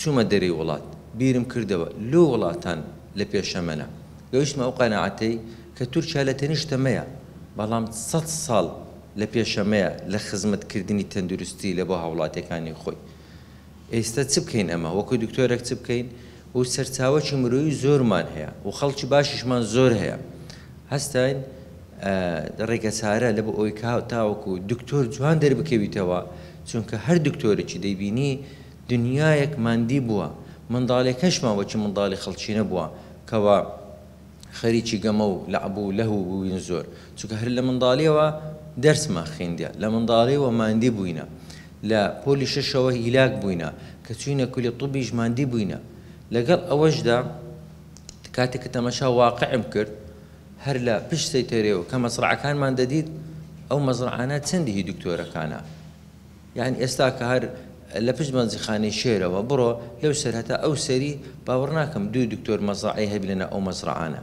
چوومە دەرێی وڵات، بیرم کردەوە لۆ وڵاتان لە پێشەمەنە، گەیشتمە ئەو قەناعەتەی کە تورکیا لە تەنیشتەمەیە، بەڵام سەت ساڵ لە پێشەمەیە لە خزمەت کردنی تەندروستی لە بۆ هاوڵاتیەکانی خۆی. ئێستا چ بکەین ئەمە وەکو دکتۆرێک چ بکەین و سەرچاوەکی مرۆیی زۆرمان هەیە و خەڵکی باشیشمان زۆر هەیە هەستاین ڕێگەچارە لە بۆ ئەوەی کە تاوەکو دکتۆر جوان دەربکەویتەوە چونکە هەر دکتۆرێکی دەیبینی دنیایەک ماندی بووە منداڵێکەشمان وەکی منداڵی خەڵکی نەبووە کەوا خەریکی گەمە و لەعب و لەهو بووین زۆر چونکە هەر لە منداڵیەوە دەرسمان خیندە لە منداڵیەوە ماندی بووینە لە پۆلی شەشەوە هیلاک بووینە کە چووینە کولی طبیش ماندی بووینە لەگەڵ ئەوەشدا کاتێک کە تەماشا واقعم کرد هەر لە پشت سەیتەرەوە کە مەزرعەکانمان دەدیت ئەو مەزرعانە چەندی هی دکتۆرەکانە یعنی ئێستا کە هەر لە پشت بەنزیخانەی شێرەوە بڕۆ لەو سەر هەتا ئەو سەری باوەڕ ناکەم دوو دکتۆر مەزرعەی هەبی لەناو ئەو مەزرعانە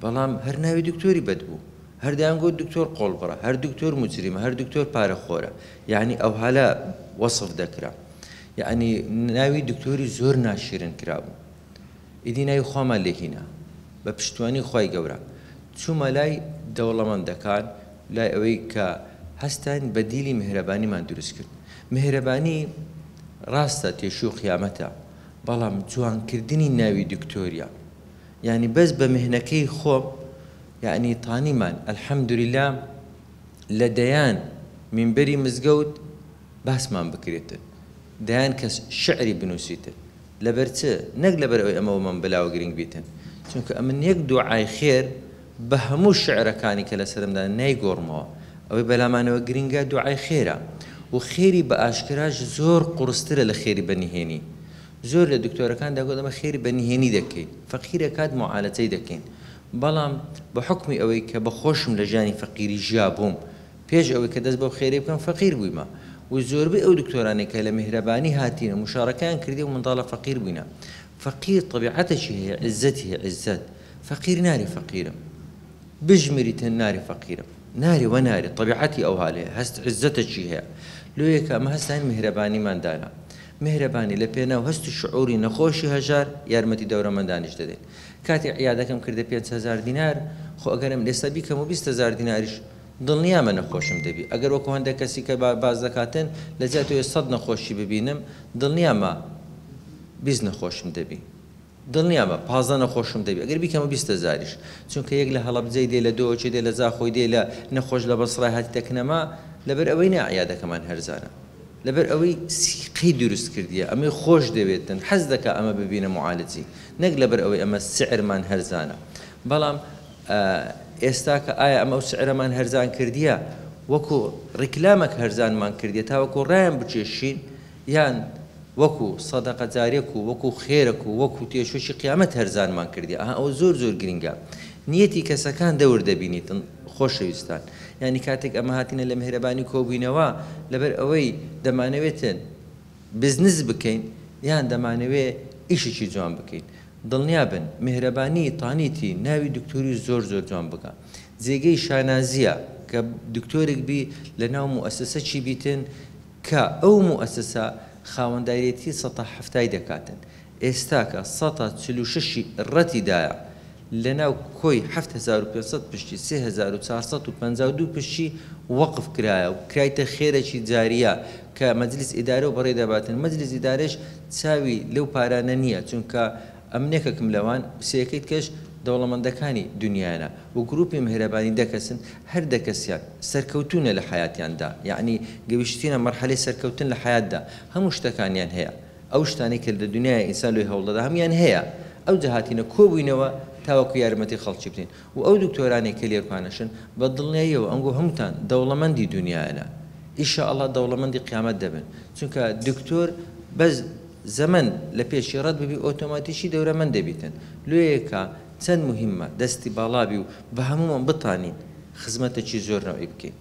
بەڵام هەر ناوی دکتۆری بەد بوو هەر دەیانگوت دکتۆر قۆڵبڕە هەر دکتۆر مجریمە هەر دکتۆر پارەخۆرە یعنی ئەوها وەسف دەکرا یعنی ناوی دکتۆری زۆر ناشیرن کرابوو ئیدی ناوی خوامان لێهینا بە پشتیوانی خوای گەورە چوومە لای دەوڵەمەندەکان لای ئەوەی کە هەستاین بەدیلی میهرەبانیمان دروست کرد میهرەبانی ڕاستە تێشوو قیامەتە بەڵام جوانکردنی ناوی دکتۆریە یعنی بەس بە مهنەکەی خۆم یعنی تانیمان الحمدلله لە دەیان مینبەری مزگەوت باسمان بکرێتن دەیان کەس شعری بنووسیتن لەبەر چ نەک لەبەر ئەوەی ئەمەوەمان بەلاوە گرنگ بیتن چونکە ئەمن یەک دوعای خێر بە هەموو شعرەکانی کە لەسەرمدا نایگۆڕمەوە ئەوەی بەلامانەوە گرنگە دوعای خێرە و خێری بە ئاشکراش زۆر قورسترە لە خێری بە نهێنی زۆر لە دکتۆرەکان دەگوت ئەمە خێری بە نهێنی دەکەین فەقیرە کات معالەجەی دەکەین بەڵام بە حکمی ئەوەی کە بە خۆشم لە ژیانی فەقیری ژیا بووم پێش ئەوەی کە دەست بەو خێرەی بکەم فەقیر بوویمە و زۆربەی ئەو دکتۆرانەی کە لە میهرەبانی هاتینە مشارەکەیان کردی و منداڵە فەقیر بووینە فەقیر طبیعەتێکی هەیە عزەتی هەیە عزەت فەقیر ناری فەقیرم بژمریتن ناری فەقیرم ناری وە ناری طبیعەتی ئەو هالەیە هەست عزەتێکی هەیە لۆیەکە ئەمە هەستان میهرەبانیمان دانا میهرەبانی لە پێناو هەست و شعوری نەخۆشی هەژار یارمەتی دەورەمەندانیش دەدەین کاتێک عیادەکەم کردە 5000 دینار خۆ ئەگەرم لێستا بیکەم و 20000 دیناریش دڵنیامە نەخۆشم دەبی ئەگەر وەکو هەندێک کەسی کە باز دەکاتن لە جیاتەوەی 100 نەخۆشی ببینم دڵنیامە 20 نەخۆشم دەبی دڵنیامە 15 نەخۆشم دەبی ئەگەر بیکەمە 20 هەزاریش چونکە یەک لە هەڵەبجەی دێ لە دۆچێ دێ لە زاخۆی دێ لە نەخۆش لە بەسڕای هاتی تەکنەما لەبەر ئەوەی نا عیادەکەمان هەرزانە لەبەر ئەوەی سیقەی دروست کردیە ئەمەی خۆش دەوێتن حەز دەکا ئەمە ببینە معالجی نەک لەبەر ئەوەی ئەمە سعرمان هەرزانە بەڵام ئێستا کە ئایا ئەمە ئەو سعرەمان هەرزان کردیە وەکو ڕیکلامەک هەرزانمان کردیە تاوەکو ڕایان بچێشین یان وەکو سەدەقە جارێک و وەکو خێرەک و وەکو تێشوشی قیامەت هەرزانمان کردی ئەها ئەوە زۆر زۆر گرنگە نیەتی کەسەکان دەور دەبینیتن خۆشەویستان یعنی کاتێک ئەمە هاتینە لە میهرەبانی کۆبووینەوە لەبەر ئەوەی دەمانەوێتن بزنس بکەین یان دەمانەوێ ئیشێکی جوان بکەین دڵنیا بن میهرەبانی تانیتی ناوی دکتۆری زۆر زۆر جوان بکە جێگەی شانازیە کە دکتۆرێک بی لە ناو موئەسەسە چی بیتن کە ئەو موئەسەسە خاوەنداریەتی 70% دەکاتن ئێستاکە 46% ڕەتی دایە لە ناو کۆی 7500 پشتی 3452 پشتی وەقف کرایە و کرایتە خێرێکی جاریە کە مەجلیس ئیدارە و بەڕێ دەباتن مەجلیس ئیدارەش چاوی لەو پارانە نییە چونکە ئەمنێکەکم لەوان سێیەکەی کەش دەوڵەمەندەکانی دنیاە و گروپی میهرەبانی دەکەسن هەر دەکەسیان سەرکەوتونە لە حیاتیاندا یعنی گەویشتینە مەرحەلەی سەرکەوتن لە حیاتدا هەموو شتەکانیان هەیە ئەو شتانەی کە لە دنیای ئینسان لۆی هەوڵدەدا هەمویان هەیە ئەو جەهاتینە کۆبووینەوە تاوەکو یارمەتی خەڵکی بدەین و ئەو دکتۆرانەی کە لێرکانەشن بە دڵنیاییەوە ئەنگۆ هەمووتان دەوڵەمەندی دنیایانە ئیشاءاللە دەوڵەمەندی قیامەت دەبن چونکە دکتۆر بەس زەمەن لە پێشی ڕەت ببی ئۆتۆماتیکی دەورەمەند دەبیتن لۆیەکە چەند مهمە دەستی باڵابی و بە هەمومان بتانین خزمەتێکی زۆر نەوعی بکەین.